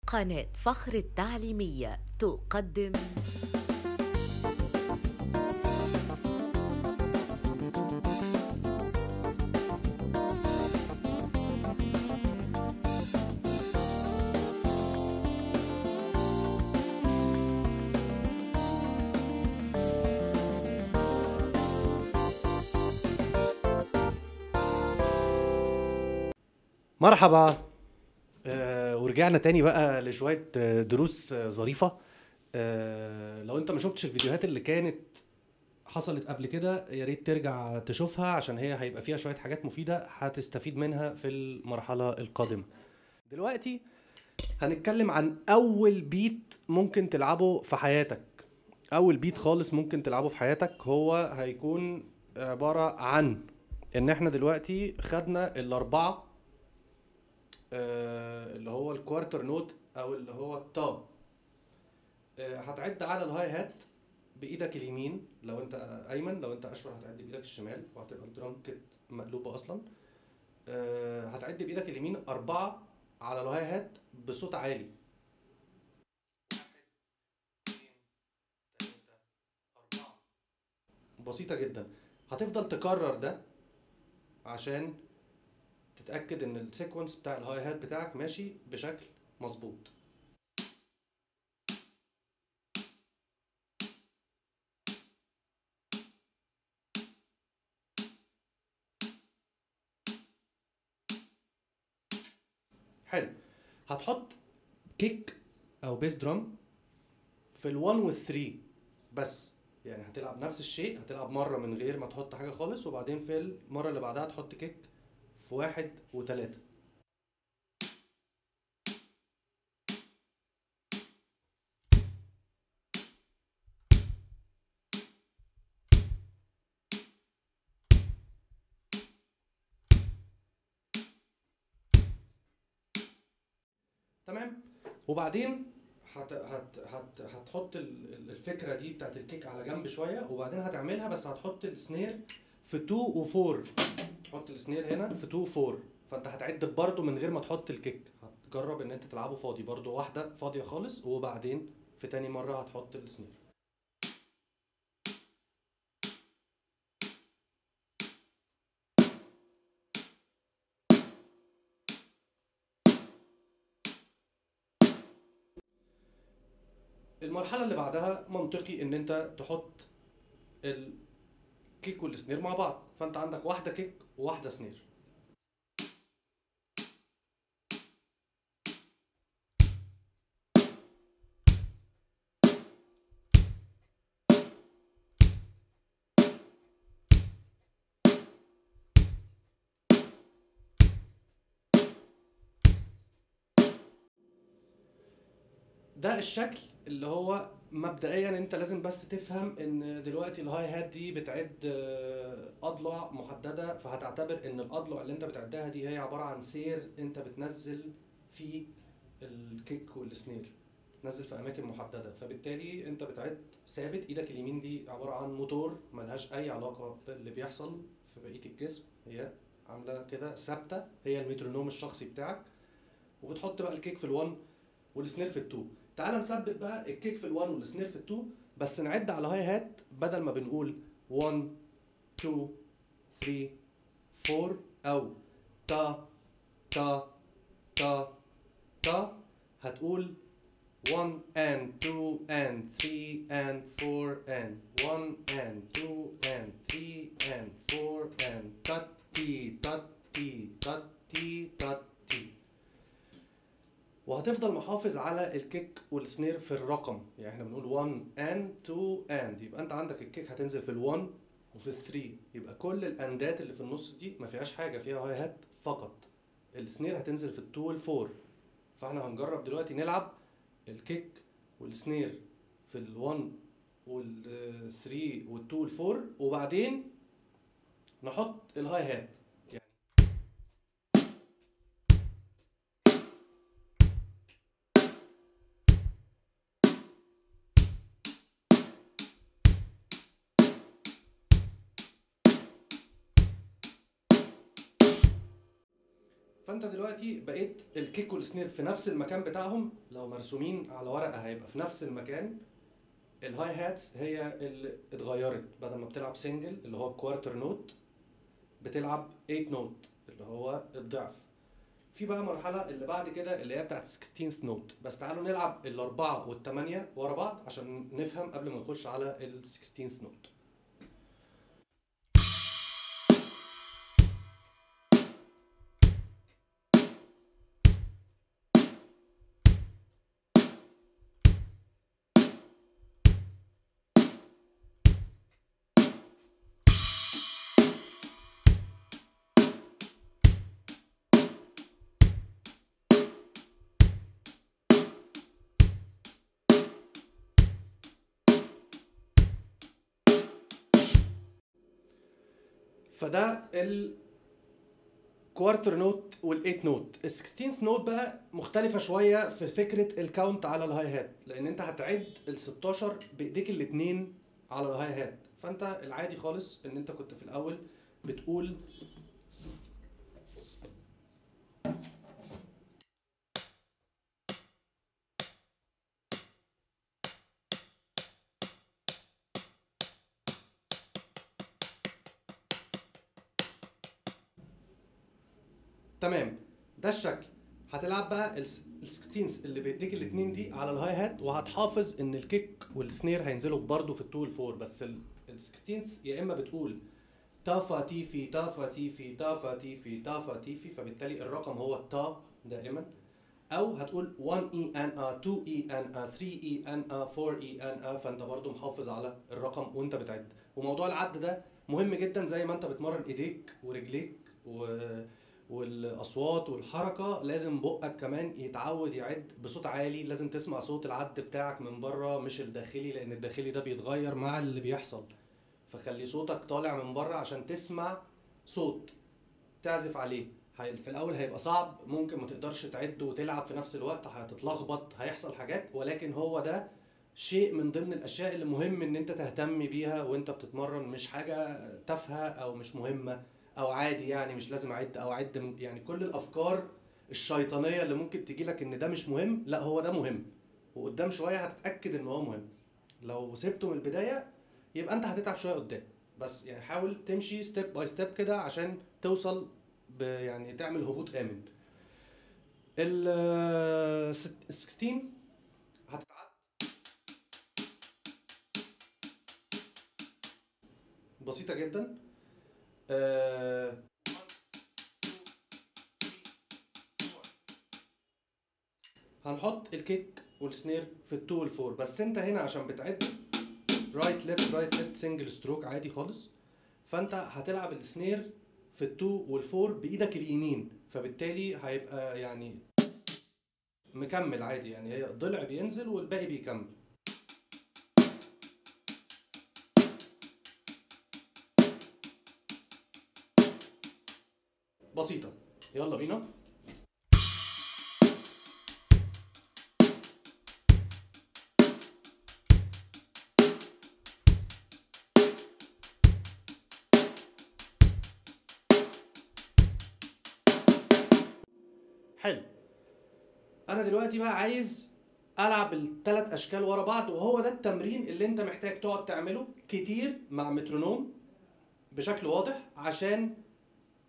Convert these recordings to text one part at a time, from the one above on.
قناة فخر التعليمية تقدم. مرحبا. ورجعنا تاني بقى لشوية دروس ظريفة. لو انت ما شفتش الفيديوهات اللي كانت حصلت قبل كده يا ريت ترجع تشوفها، عشان هي هيبقى فيها شوية حاجات مفيدة هتستفيد منها في المرحلة القادمة. دلوقتي هنتكلم عن أول beat ممكن تلعبه في حياتك. أول beat خالص ممكن تلعبه في حياتك هو هيكون عبارة عن إن احنا دلوقتي خدنا الأربعة اللي هو ال quarter note او اللي هو التا. هتعد على ال hi-hat بايدك اليمين لو انت ايمن، لو انت اشول هتعد بايدك الشمال وهتبقى ال drum kit مقلوبة اصلا. هتعد بايدك اليمين 4 على ال hi-hat بصوت عالي، 1 2 3 4، بسيطة جدا. هتفضل تكرر ده عشان تتأكد ان ال sequence بتاع ال hi-hat بتاعك ماشي بشكل مظبوط. حلو. هتحط kick او bass drum في ال1 وال3 بس، يعني هتلعب نفس الشيء، هتلعب مرة من غير ما تحط حاجة خالص، وبعدين في المرة اللي بعدها تحط kick في 1 و3. تمام. وبعدين هت هت هت هتحط الفكرة دي بتاعت ال kick على جنب شوية، وبعدين هتعملها بس هتحط ال snare في 2 و4. تحط ال snare هنا في 2 4، فانت هتعد برضو من غير ما تحط ال kick. هتجرب ان انت تلعبه فاضي برضو، واحدة فاضية خالص، وبعدين في تاني مرة هتحط ال snare. المرحلة اللي بعدها منطقي ان انت تحط ال kick وال snare مع بعض، فانت عندك واحدة kick وواحدة snare. ده الشكل اللي هو مبدئيا انت لازم بس تفهم ان دلوقتي ال hi-hat دي بتعد اضلع محددة، فهتعتبر ان الاضلع اللي انت بتعدها دي هي عبارة عن سير انت بتنزل فيه ال kick وال snare، بتنزل في اماكن محددة، فبالتالي انت بتعد ثابت. ايدك اليمين دي عبارة عن موتور ملهاش اي علاقة باللي بيحصل في بقية الجسم، هي عامله كده ثابتة، هي المترونوم الشخصي بتاعك. وبتحط بقى ال kick في ال1 وال snare في ال2. تعال نثبت بقى ال kick في ال1 وال snare في ال2، بس نعد على hi-hat بدل ما بنقول 1 2 3 4 او تا تا تا تا، هتقول 1 and 2 and 3 and 4 and 1 and 2 and 3 and 4 and تا تي تا تي تا تي تا تي. وهتفضل محافظ على ال kick وال snare في الرقم، يعني احنا بنقول 1 and 2 and، يبقى انت عندك ال kick هتنزل في ال1 وفي ال3، يبقى كل ال and ات اللي في النص دي ما فيهاش حاجة، فيها hi-hat فقط. ال snare هتنزل في ال2 وال4. فاحنا هنجرب دلوقتي نلعب ال kick وال snare في ال1 وال3 وال2 وال4، وبعدين نحط ال hi-hat. فانت دلوقتي بقيت ال kick وال snare في نفس المكان بتاعهم، لو مرسومين على ورقة هيبقى في نفس المكان. ال hi-hats هي اللي اتغيرت، بدل ما بتلعب single اللي هو quarter note بتلعب 8 note اللي هو الضعف. في بقى مرحلة اللي بعد كده اللي هي بتاعت 16 note، بس تعالوا نلعب الاربعة والثمانية ورا بعض عشان نفهم قبل ما نخش على ال 16 note. فده ال quarter note وال eight note. ال 16 note بقى مختلفة شوية في فكرة ال count على ال hi-hat، لان انت هتعد ال 16 بايديك الاثنين على ال hi-hat. فانت العادي خالص ان انت كنت في الاول بتقول تمام، ده الشكل. هتلعب بقى ال 16 اللي بايديك الاثنين دي على ال hi-hat، وهتحافظ ان ال kick وال snare هينزلوا برده في ال two وال four، بس ال 16 يا اما بتقول تا فا تي في تا فا تي في تا فا تي في تا فا تي في، فبالتالي الرقم هو التا دائما، او هتقول 1 E and a 2 E and a 3 E and a 4 E and a، فانت برده محافظ على الرقم وانت بتعد. وموضوع العد ده مهم جدا، زي ما انت بتمرن ايديك ورجليك والاصوات والحركة، لازم بقك كمان يتعود يعد بصوت عالي، لازم تسمع صوت العد بتاعك من بره مش الداخلي، لان الداخلي ده بيتغير مع اللي بيحصل، فخلي صوتك طالع من بره عشان تسمع صوت تعزف عليه. في الاول هيبقى صعب، ممكن ما تقدرش تعد وتلعب في نفس الوقت، هتتلخبط، هيحصل حاجات، ولكن هو ده شيء من ضمن الاشياء اللي مهم ان انت تهتم بيها وانت بتتمرن، مش حاجة تافهة او مش مهمة او عادي، يعني مش لازم اعد او اعد، يعني كل الافكار الشيطانية اللي ممكن تجي لك ان ده مش مهم، لا هو ده مهم، وقدام شوية هتتاكد ان هو مهم. لو سبته من البداية يبقى انت هتتعب شوية قدام، بس يعني حاول تمشي step by step كده عشان توصل يعني تعمل هبوط امن. ال 16 هتتعد بسيطة جدا. هنحط ال kick وال snare في ال two وال four، بس انت هنا عشان بتعد right left right left single stroke عادي خالص، فانت هتلعب ال snare في ال two وال four بايدك اليمين، فبالتالي هيبقى يعني مكمل عادي، يعني هي الضلع بينزل والباقي بيكمل. بسيطة، يلا بينا. حلو. انا دلوقتي بقى عايز العب الثلاث اشكال ورا بعض، وهو ده التمرين اللي انت محتاج تقعد تعمله كتير مع مترونوم بشكل واضح عشان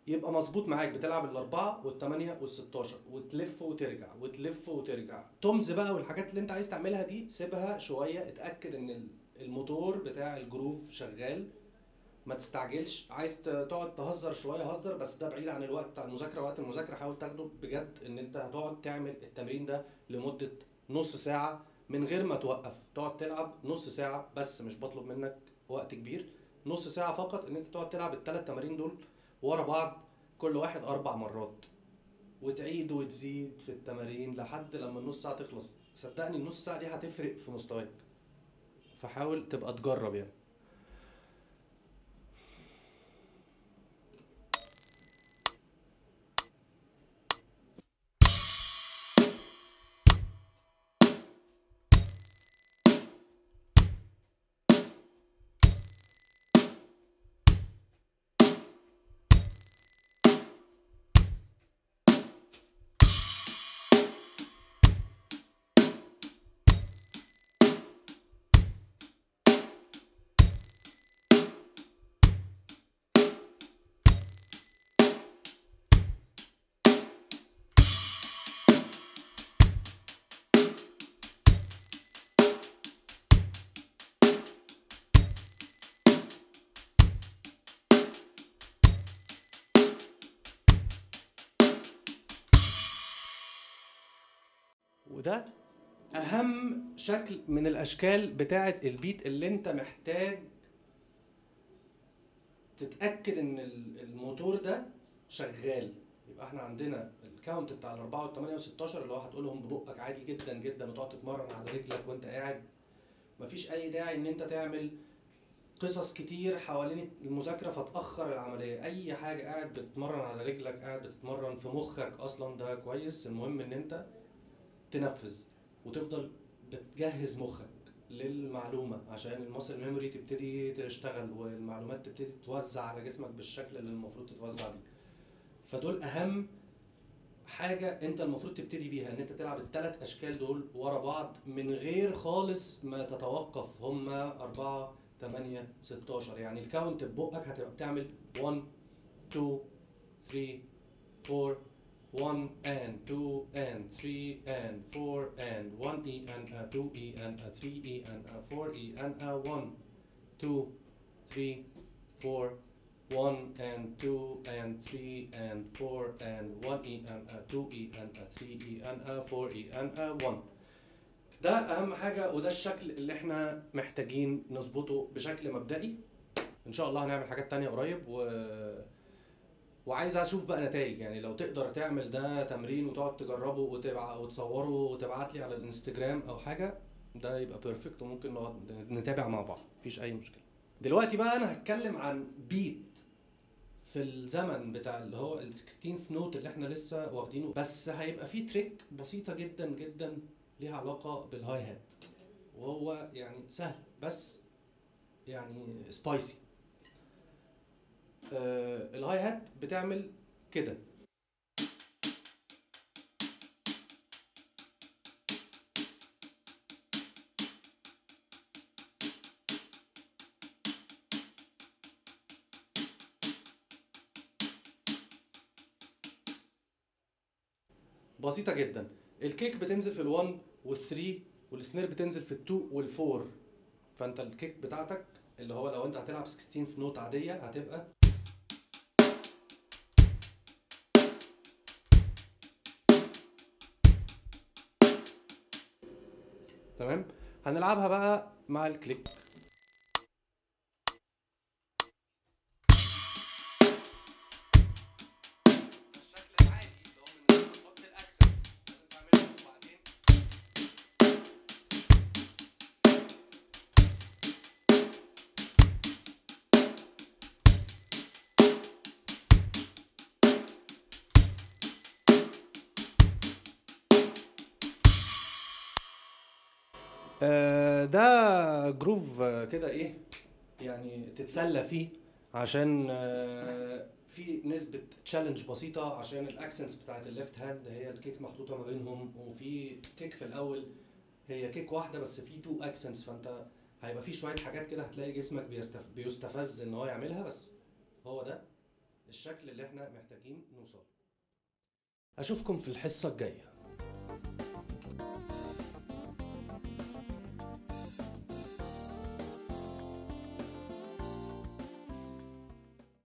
يبقى مظبوط معاك. بتلعب الاربعة والثمانية وال16 وتلف وترجع وتلف وترجع. toms بقى والحاجات اللي انت عايز تعملها دي سيبها شوية، اتاكد ان الموتور بتاع ال groove شغال، ما تستعجلش. عايز تقعد تهزر شوية هزر، بس ده بعيد عن الوقت بتاع المذاكرة. وقت المذاكرة حاول تاخده بجد، ان انت هتقعد تعمل التمرين ده لمدة نص ساعة من غير ما توقف، تقعد تلعب نص ساعة بس، مش بطلب منك وقت كبير، نص ساعة فقط، ان انت تقعد تلعب الثلاث تمارين دول ورا بعض كل واحد 4 مرات، وتعيد وتزيد في التمارين لحد لما النص ساعة تخلص. صدقني النص ساعة دي هتفرق في مستواك، فحاول تبقى تجرب يعني. وده اهم شكل من الاشكال بتاعه ال beat اللي انت محتاج تتاكد ان الموتور ده شغال. يبقى احنا عندنا ال count بتاع الأربعة والتمانية والستاشر اللي هو هتقولهم ببقك عادي جدا جدا، وتقعد تتمرن على رجلك وانت قاعد. مفيش اي داعي ان انت تعمل قصص كتير حوالين المذاكرة فتأخر العملية. اي حاجة قاعد بتتمرن على رجلك، قاعد بتتمرن في مخك اصلا، ده كويس. المهم ان انت تنفذ وتفضل بتجهز مخك للمعلومة عشان ال muscle memory تبتدي تشتغل والمعلومات تبتدي تتوزع على جسمك بالشكل اللي المفروض تتوزع بيه. فدول اهم حاجة انت المفروض تبتدي بيها، ان انت تلعب الثلاث اشكال دول ورا بعض من غير خالص ما تتوقف. هما 4 8 16، يعني ال count ببقك هتبقى بتعمل 1 2 3 4 1 and 2 and 3 and 4 and 1 E and a 2 E and a 3 E and a 4 E and a 1 2 3 4 1 and 2 and 3 and 4 and 1 E and a 2 E and a 3 E and a 4 E and a 1. ده أهم حاجة، وده الشكل اللي احنا محتاجين نظبطه بشكل مبدئي. إن شاء الله هنعمل حاجات تانية قريب، وعايز اشوف بقى نتائج. يعني لو تقدر تعمل ده تمرين وتقعد تجربه وتصوره وتبعت لي على الانستجرام او حاجة، ده يبقى perfect، وممكن نقعد نتابع مع بعض، مفيش اي مشكلة. دلوقتي بقى انا هتكلم عن beat في الزمن بتاع اللي هو ال 16th note اللي احنا لسه واخدينه، بس هيبقى فيه trick بسيطة جدا جدا ليها علاقة بال hi-hat، وهو يعني سهل بس يعني spicy. ال hi-hat بتعمل كده، بسيطة جدا. ال kick بتنزل في ال1 وال3، وال snare بتنزل في ال2 وال4. فانت ال kick بتاعتك اللي هو لو انت هتلعب 16 note عادية هتبقى تمام. هنلعبها بقى مع ال click. الشكل العادي اللي هو من غير ما تحط ال accents لازم تعمله، وبعدين ده groove كده ايه يعني تتسلى فيه، عشان في نسبة challenge بسيطة، عشان ال accents بتاعت ال left hand هي ال kick محطوطة ما بينهم، وفي kick في الاول هي kick واحدة بس في two accents، فانت هيبقى في شوية حاجات كده هتلاقي جسمك بيستفز ان هو يعملها. بس هو ده الشكل اللي احنا محتاجين نوصله. اشوفكم في الحصة الجاية.